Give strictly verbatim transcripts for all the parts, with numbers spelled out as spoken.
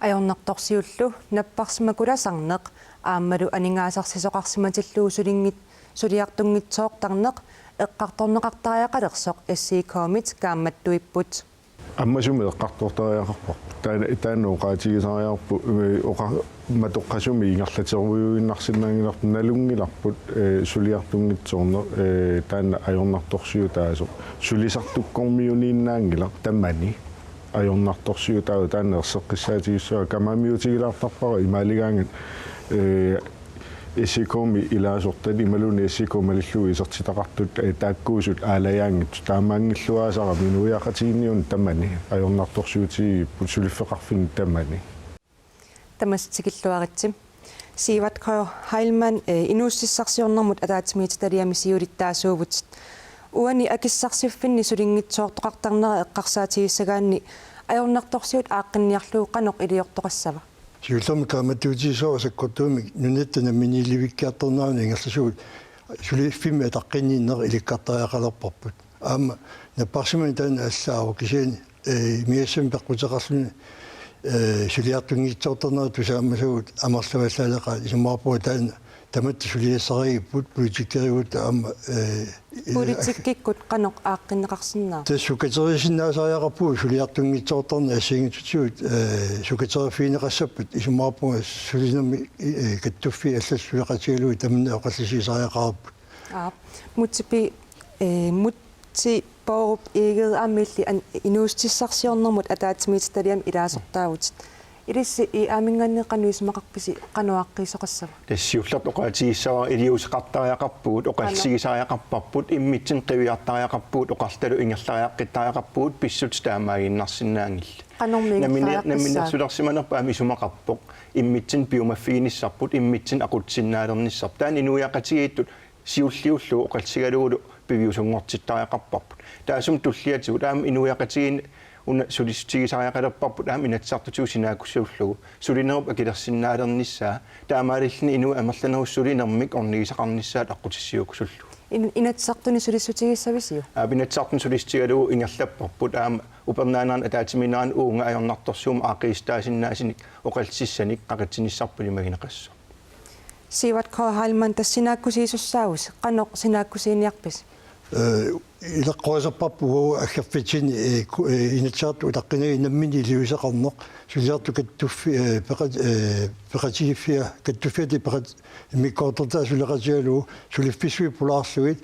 Ajornartorsiullu napparsimakulasarneq aammalu aningaasarsisoqarsimatillugu sulinngit-, suliartunngitsoortarneq eqqartorneqartariaqalersoq S I K-mit kaammattuipput. Ammasumik eqqartortariaqarparput. Taanna, taanna oqaatigisariaqarpoq, ee, oqa-, matoqqasumik ingerlaterujuinnarsinnaanngilarput, nalunngilarput, ee, suliartunngitsoorneq, ee, taanna ajornartorsiutaasoq. Sulisartukkormiuniinnaanngilaq tamani. Ajornartorsiutaasoq taanna erseqqissaatigissavara, kamaammiutigilaartarpara imaaligaangat, ee, S I K-mi ilaasortat imaluunniit S I K malillugu isertitaqartut, ee, taakkuusut aalajaanngitsut, taamaanngilluinnartarami inuiaqatigiinni una tamani, ajornartorsiutigigipput suliffeqarfinni tamani. Tamassi tikilluaritsi. Sivert K. Heilmann, ee, inuussutissarsiornermut ataatsimiititaliami siulittaasuuvutit. Uani akissarsiffinni sulinngitsoortoqartarnera eqqarsaatigissagaanni ajornartorsiut aaqqinniarlugu qanoq iliortoqassava? Siullermik kaammattuutigisavara sakkortuumik nunatta namminiilivikkiartornerani ingerlasuut suliffimmi ataqqinninneq ilikkartariaqalerparput. Aamma napparsimaneq taanna allaavoq, kisianni, ee, imigassamik peqquteqarluni, ee, suliartunngitsoortarnerat tusaamasagut amerlavallaaleqaat, isumaqarpunga taanna tamatta suliassarigipput politikkerigutta aamma, ee, Politikkikkut qanoq aaqqinneqarsinnaava? Tassa sukaterisinnaasariaqarpugut suliartunngitsoortarneq assigiinngitsutigut, ee, sukateriffigineqassappat, isumaqarpunga sulinermi, ee, kattuffiit allat suleqatigalugit tamanna oqallisigisariaqarparput. Aap. Múte Pi-, ee, Múte Bourup Egede aamma illit an-, inuussutissarsiornermut ataatsimiititaliami ilaasortaavutit. Ilissi IA-minngaanniit qanoq isumaqarpisi, qanoq aaqqiisoqassava? Tassa siullertut oqaatigissavara iliuuseqartariaqarpugut, oqallisigisariaqarparput, immitsinnut qiviartariaqarpugut, oqartalu ingerlariaqqittariaqarpugut, pissutsit taamaaginnarsinnaanngillat. Qanormi ingerlariaqqissaaq? Nammineer-, namminersulersimanerput aamma isumaqarpoq. Immitsinnut piumaffiginissarput, immitsinnut aqutsisinnaalernissarput. Taanna inuiaqatigiittut siulliullugu oqallisigalugulu piviusunngortittariaqarparput. Taassuma tulliatigut aamma inuiaqatigiinni una sulissutigisariaqalerparput aamma Inatsisartutigut sinaakkusiullugu sulinerup akilersinnaalernissaa, taamaalilluni inuit amerlanerussat sulinermik ornigisaqarnissaat aqqutissiuukkusullugu. In-, Inatsisartuni sulissutigissavisiuk? Aap, Inatsisartuni sulissutigalugu ingerlapparput aamma upernaanerani ataatsimiinnerani uunga ajornartorsiummik aaqqiissutaasinnaasunik oqallisissanik qaqitsinissarput ilimagineqassaaq. Sivert K. Heilmann, tassa sinaakkusiisussaavusi, qanoq sinaakkusiiniarpisi? Ee, ileqqorisarparput uagut aggerfitsinni, ee, ku-, ee, Inatsisartut utaqqinagit namminneq iliuuseqarneq, suliartut kattuffi-, ee, peqat-, ee, peqatigiiffia-, kattuffiata peqat-, immikkoortortaq suleqatigalugu, suliffissuit pulaarlugit,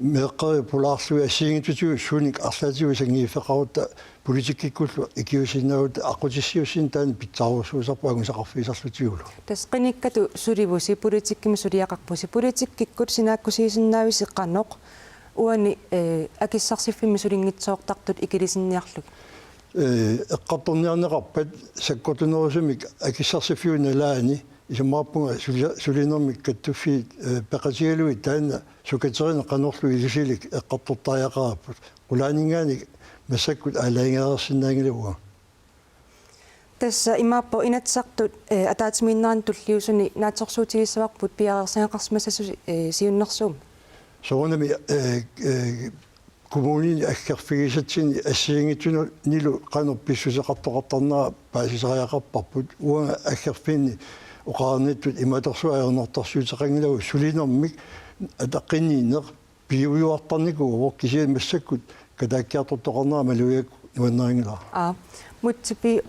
meeqqeriviit pulaarlugit, assigiinngitsutigut suunik arlaatigut sanngiiffeqarutta, politikkikkullu ikiuussinnaavugut, aqqutissiuussinni taanna pitsaarujussuusarpoq angusaqarfigisarlutigulu. Tassa qinikkatut sulivusi, politikkimi suliaqarpusi. Politikkikkut sinaakkusiisinnaavisi qanoq uani, ee, akissarsiffimmi sulinngitsoortartut ikilisinniarlugit? Ee, eqqartorniarneqarpat sakkortunerusumik akissarsiffiup nalaani isumaqarpunga suli-, sulinermik kattuffiit, ee, peqatigalugit taanna sukaterineq qanorlu ilisilik eqqartortariaqarparput. Qulaaninngaanniit massakkut aalajangereersinnaanngilagut. Tassa imaappoq Inatsisartut, ee, ataatsimiinnerani tulliuttuni naatsorsuutigissavarput piareersagaqarsimassasusi, ee, siunnersuummi. Soorunami, ee, ee, kommunini aggerfigisatsinni assigiinngitsunillu qanoq pissuseqartoqartarnera paasisariaqarparput. Uanga aggerfinni oqarnittut imatorsuaq ajornartorsiuteqanngilagut sulinermik ataqqinninneq piujuartarnikuuvoq, kisianni massakkut kataakkiartortoqarnera malugigakku nuannarinngilara. Aa, Múte B.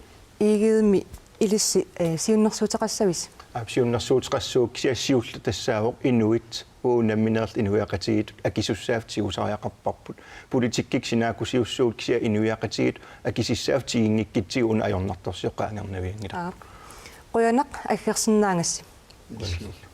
Egedemi ilissi, ee, siunnersuuteqassavisi? Aap, siunnersuuteqassuuvoq, kisianni siulleq tassaavoq inuit uagut nammineerluta inuiaqatigiittut akisussaaffik tigusariaqarparput. Politikkikkut sinaakkusiussuugut kisianni inuiaqatigiittut akisussaaffik tiginngikkutsigit una ajornartorsioq qaangernavianngilaq. Aap. Qujanaq aggersinnaagassi. Qujanaq.